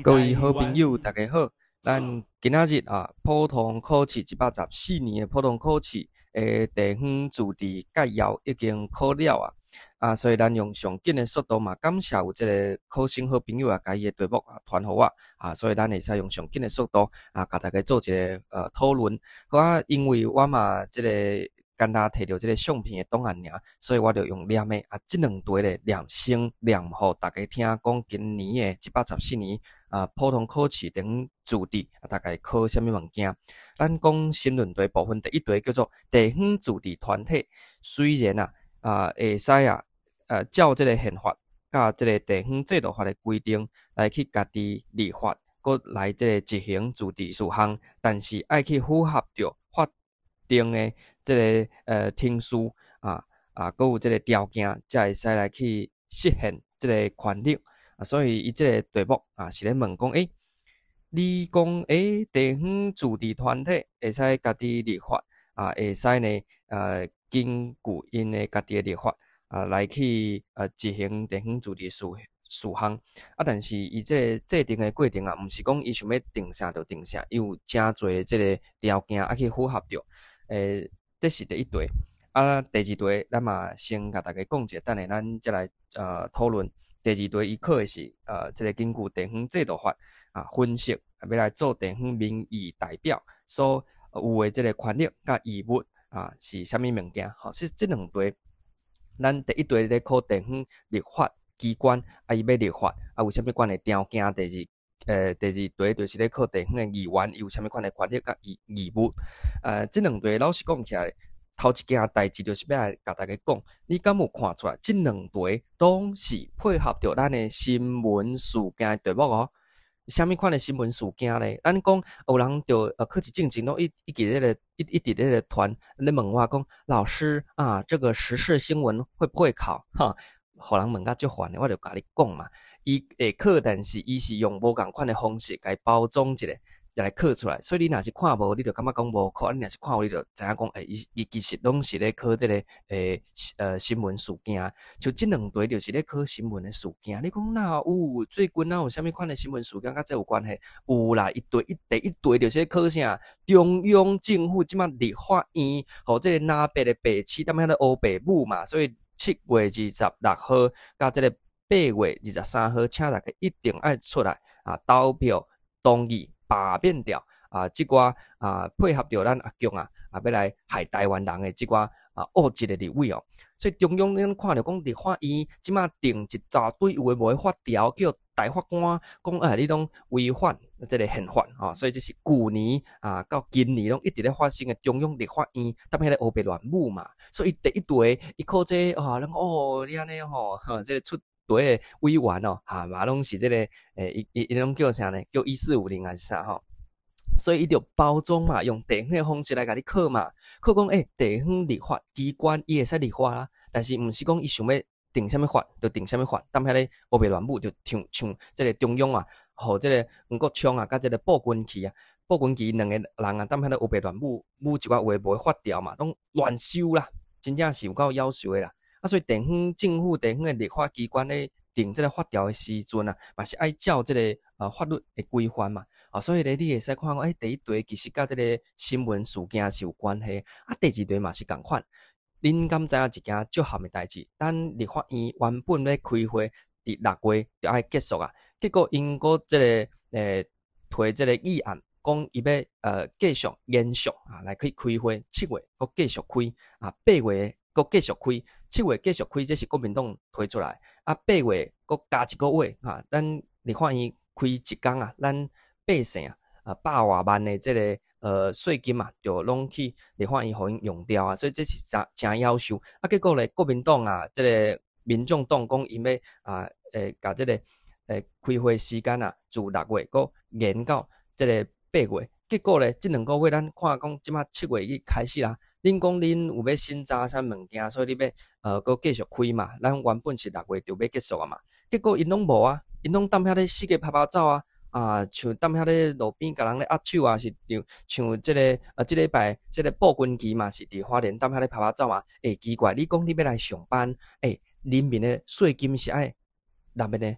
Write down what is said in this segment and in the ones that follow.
各位好朋友，大家好。咱今仔日啊，普通考試114年的普通考試的地方自治概要已經考了啊。啊，所以咱用上緊的速度嘛，感謝有這个考生好朋友啊，共伊的題目啊傳予我啊，所以咱會使用上緊的速度啊，共大家做一个討論。好啊，因為我嘛這个敢若提著這个相片的檔案爾，所以我就用念的啊，這兩題咧念先念予大家聽，講今年的一百十四年啊普通考試地方自治啊，大概考啥物物件？咱講申論題部分，第一題叫做地方自治團體，雖然啊會使啊照這个憲法佮這个地方制度法的規定來去家己立法，閣來這个執行自治事項，但是愛去符合著法定的這个程序啊啊，閣有這个條件，才會使來去實現這个權力啊。所以伊這个題目啊是咧問講，你講地方自治團體會使家己立法啊，會使呢根據𪜶的家己的立法啊來去執行地方自治事項啊，但是伊這个制定的過程啊，毋是講伊想欲定啥就定啥，伊有誠濟的這个條件愛去符合著。這是第一題。啊，第二題，咱嘛先共大家講者，等下咱才來討論。第二題伊考的是這个根據地方制度法啊分析，欲來做地方民意代表所有的這个權力佮義務啊是啥物物件？吼，是這兩題。咱第一題咧考地方立法機關啊，伊欲立法啊，有啥物款的條件？第二題就是咧考地方的議員，伊有啥物款的權力佮義務？這兩題老實講起來，頭一件代誌就是欲來共大家講，你敢有看出來？這兩題攏是配合著咱的新聞事件的題目哦。啥物款的新聞事件咧？咱講有人就考試進前攏一一直咧個一一直咧个傳咧問我講，老師啊，這個時事新聞會不會考？哈，予人問甲足煩的，我就共你講嘛，伊會考，但是伊是用無仝款的方式共伊包裝一下來考出來，所以你若是看無，你就感覺講無考；啊，你若是看有，你就知影講，伊伊其實攏是咧考這个新聞事件。像這兩題就是咧考新聞的事件。你講哪有？最近哪有啥物款的新聞事件佮這有關係？有啦，伊對一第一題就是咧考啥？中央政府這馬立法院，予這个南北的白痴踮遐咧烏白舞嘛，所以7月26號佮這个8月23號，請大家一定愛出來啊投票同意罷免掉啊，這寡啊配合著咱阿共啊啊，欲來害台灣人的這寡啊惡質的立委哦。所以中央恁看著講立法院這馬定一大堆有的無的法條，叫大法官講啊，你攏違反這个憲法吼，所以這是舊年啊到今年攏一直咧發生的中央立法院踮遐咧烏白亂舞嘛。所以第一題伊考這個啊，咱講哦，你按呢吼，這个出題的委員哦，哈嘛攏是這个伊伊伊攏叫啥呢？叫1450還是啥吼？所以伊就包裝嘛，用地方的方式來共你考嘛，考講地方立法機關伊會使立法啊，但是毋是講伊想欲定啥物法就定啥物法，踮遐咧烏白亂舞，就像像這个中央啊，予這个黃國昌啊，佮這个布軍旗啊，布軍旗兩个人啊，踮遐咧烏白亂舞，舞一寡有的無的法條嘛，攏亂修啦，真正是有夠夭壽的啦。啊，所以地方政府、地方的立法機關咧定這个法條的時陣啊，嘛是愛照這个法律的規範嘛。啊，所以咧，你會使看講，第一題其實佮這个新聞事件是有關係，啊，第二題嘛是仝款。恁敢知影一件足譀的代誌？咱立法院原本欲開會，佇6月就愛結束啊，結果𪜶閣這个提這个議案，講伊欲繼續延續啊，來去開會，七月閣繼續開啊，八月閣繼續開，七月繼續開，這是國民黨提出來，啊，八月閣加一個月啊，咱立法院開一工啊，咱百姓啊啊百外萬的這个稅金啊，就攏去立法院予𪜶用掉啊，所以這是誠誠夭壽。啊，結果咧，國民黨啊，這个民眾黨講𪜶欲啊，共這个開會時間啊，自6月閣延到這个八月。結果咧，這兩個月咱看講這馬七月已經開始啦。恁講恁有欲審查啥物件，所以你欲閣繼續開嘛？咱原本是6月就欲結束啊嘛。結果𪜶攏無啊，𪜶攏踮遐咧四界拍拍走啊。啊，像踮遐咧路邊共人咧握手啊，是像像這个這禮拜這个布軍旗嘛，是佇花蓮踮遐咧拍拍走啊。奇怪，你講你欲來上班，人民的稅金是愛納的呢？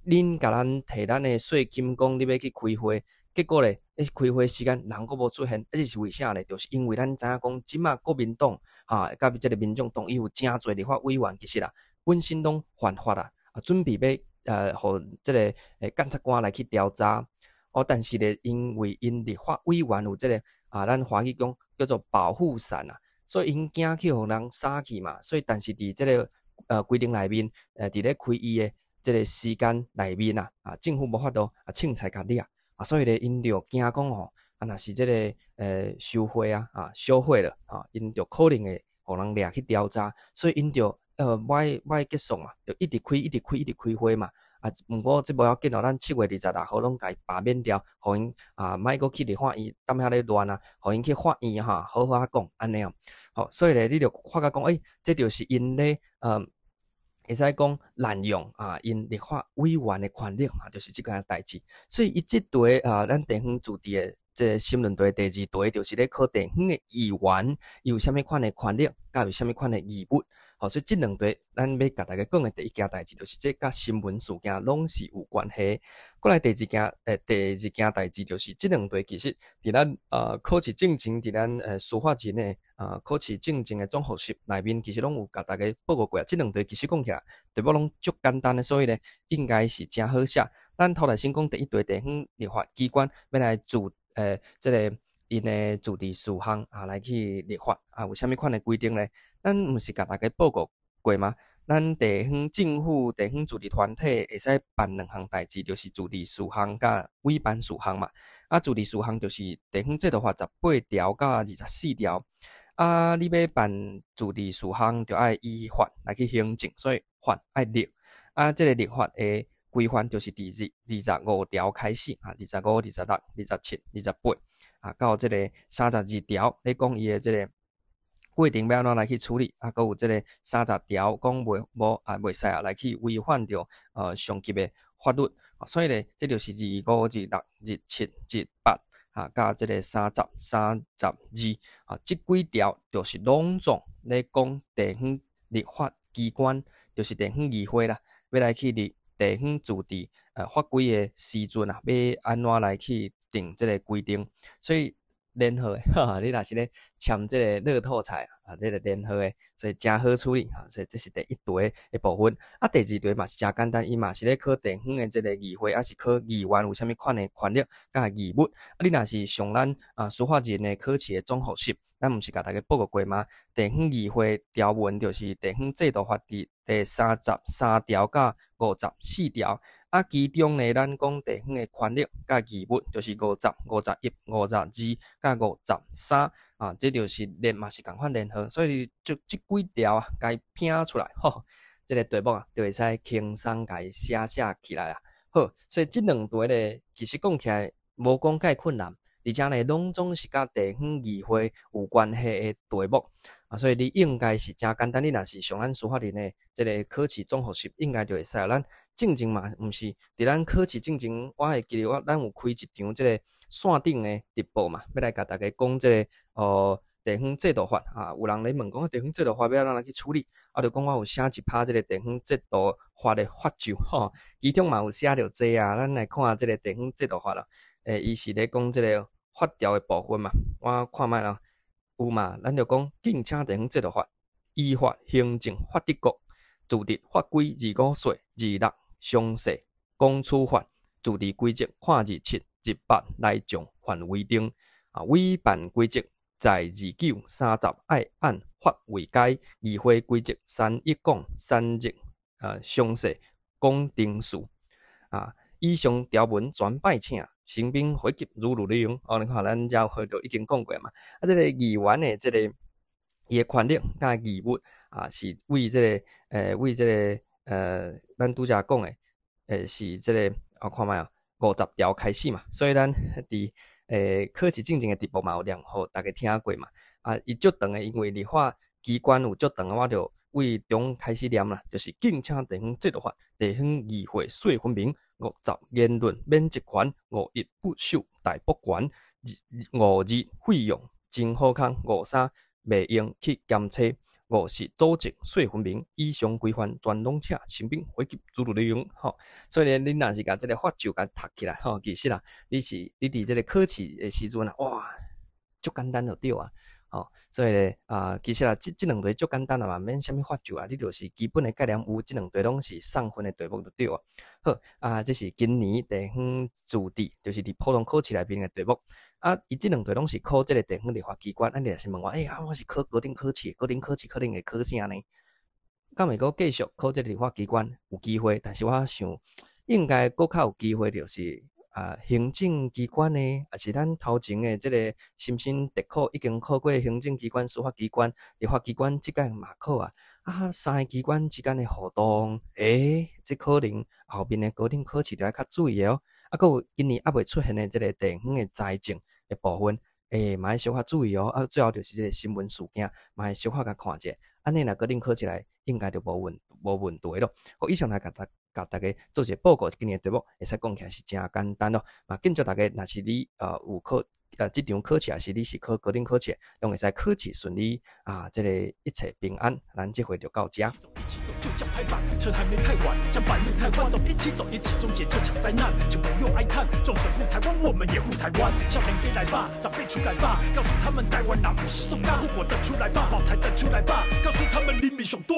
恁共咱提咱的稅金，講你欲去開會，結果咧，咧開會時間人閣無出現，啊這是為啥咧？就是因為咱知影講，這馬國民黨哈，佮這个民眾黨伊有誠濟立法委員，其實啊，本身攏犯法啊，啊準備欲予這个檢察官來去調查。哦，但是咧，因為𪜶立法委員有這个啊，咱華語講叫做保護傘啊，所以𪜶驚去予人殺去嘛，所以但是佇這个規定內面，佇咧開議的這个時間內面啊，啊政府無法度啊凊彩共掠啊，所以咧𪜶就驚講吼，啊若是這个收賄啊，啊收賄了，啊𪜶就可能會予人掠去調查，所以𪜶就欲欲結束嘛，就一直開一直開一直開會嘛。啊，毋過這無要緊哦，咱7月26號攏共伊罷免掉，予𪜶啊莫閣去立法院踮遐咧亂啊，予𪜶去法院哈好好仔講按呢哦。好，所以咧你就發覺講，欸，這就是𪜶咧會使講濫用啊，𪜶立法委員的權力啊，就是這件代誌。所以伊這題啊，咱地方自治的這个申論題第二題，就是咧考地方的議員伊有啥物款的權力，佮有啥物款的義務。好，所以這兩題，咱欲共大家講的第一件代誌，就是這佮新聞事件攏是有關係。過來第二件，第二件代誌就是，這兩題其實佇咱考試進前，佇咱司法人的考試進前的總複習內面，其實攏有共大家報告過啊。這兩題其實講起來，題目攏足簡單的，所以咧應該是誠好寫。咱頭來先講第一題，地方立法機關欲來自這个𪜶的自治事項啊，來去立法啊，有啥物款的規定咧？咱毋是共大家報告過嗎？咱地方政府、地方自治團體會使辦兩項代誌，就是自治事項佮委辦事項嘛。啊，自治事項就是地方制度法18條佮24條。啊，你欲辦自治事項，就愛依法來去行政，所以法愛立。啊，這个立法的規範就是佇25條開始啊，25、26、27、28啊，到這个32條，咧講伊的這个過程欲按怎來去處理，啊，閣有這个30條講袂無啊，袂使啊來去違反著上級的法律，所以咧，這就是25、26、27、28啊，佮這个30、32啊，這幾條就是攏總咧講地方立法機關，就是地方議會啦，欲來去立地方自治法規的時陣啊，欲按怎來去定這个規定，所以連號的，哈哈，你若是咧簽這个樂透彩啊，這个連號的，所以誠好處理，哈，所以這是第一題的部分。啊，第二題嘛是誠簡單，伊嘛是咧考地方的這个議會，抑是考議員有啥物款的權力佮義務。啊，你若是上咱啊司法人的考試的總複習，咱毋是共大家報告過嗎？地方議會條文就是地方制度法佇第33條佮54條。啊，其中呢，咱講地方的權力佮義務，就是50、51、52佮53啊，這就是連嘛是仝款連號，所以就這幾條啊，共伊拼出來，吼，這个題目啊，就會使輕鬆共伊寫寫起來啊。好，所以這兩題咧，其實講起來無講蓋困難，而且呢，攏總是佮地方議會有關係的題目啊，所以你應該是誠簡單。你若是上咱司法人的這个考試總複習，應該就會使。咱進前嘛，毋是佇咱考試進前，我會記得我咱有開一場這个線頂的直播嘛，欲來共大家講這个地方制度法啊。有人咧問講地方制度法欲按怎來去處理，啊，就講我有寫一拍這个地方制度法的法咒吼，其中嘛有寫著這啊。咱來看這个地方制度法啦，伊是咧講這个法條的部分嘛，我看覓啦，有嘛？咱就講敬請地方制度法依法行政法治國自治法規25細26詳細講處罰自治規則看27、28來將範圍定啊，委辦規則在29、30愛按法為改議會規則31講三日詳細講定數啊。以上條文全拜請，新兵回急如律令。哦，你看咱遮就已經講過嘛。啊，這个議員的這个伊的權力佮義務啊，是為這个為這个咱拄才講的是這个我看覓啊，50條開始嘛。所以咱佇考試進前的直播嘛有念予大家聽過嘛。啊，伊足長的，因為立法機關有足長的，我就為中開始念啦，就是敬請地方制度法、地方議會細分明。50言論免責權，51不受逮捕權，52費用真好康，53袂用去檢測，五是組織細分明，以上規範全攏請，新兵回擊主力吼。所以咧，恁若是共這个法咒共讀起來吼，其實啊，你是你佇這个考試的時陣啊，哇，足簡單就對啊。吼，所以咧啊，其實啊，這兩題足簡單啊嘛，免啥物法咒啊，你就是基本的概念有，這兩題攏是送分的題目就對啊。好，啊，這是今年地方自治，就是佇普通考試內面的題目。啊，伊這兩題攏是考這个地方立法機關，啊，你若是問我，欸，啊，我是考高等考試，高等考試可能會考啥呢？敢會閣繼續考這个立法機關有機會，但是我想應該閣較有機會就是啊，行政機關呢，抑是咱頭前的這个新生特考已經考過行政機關、司法機關、立法機關，這屆嘛考啊。啊，三个機關之間的互動，欸，這可能後面的高等考試就愛較注意哦。啊，閣有今年猶未出現的這个地方的財政的部分，欸，嘛愛小可注意哦。啊，最後就是這个新聞事件，嘛愛小可共看者。按呢若高等考起來，應該就無問題咯。好，以上來共大家做一個報告，今年的題目會使講起來是誠簡單咯。嘛，敬祝大家，若是你有考這場考試，抑是你是考高等考試，攏會使考試順利啊，這個一切平安。咱這回就到遮。趁還沒太晚，將白目汰換，走，一起走，一起終結這場災難，請不用哀嘆，眾神護台灣，我們也護台灣。少年家來吧，長輩出來吧，告訴他們台灣人毋是塑膠，護國的出來吧，保台的出來吧，告訴他們黎明上大。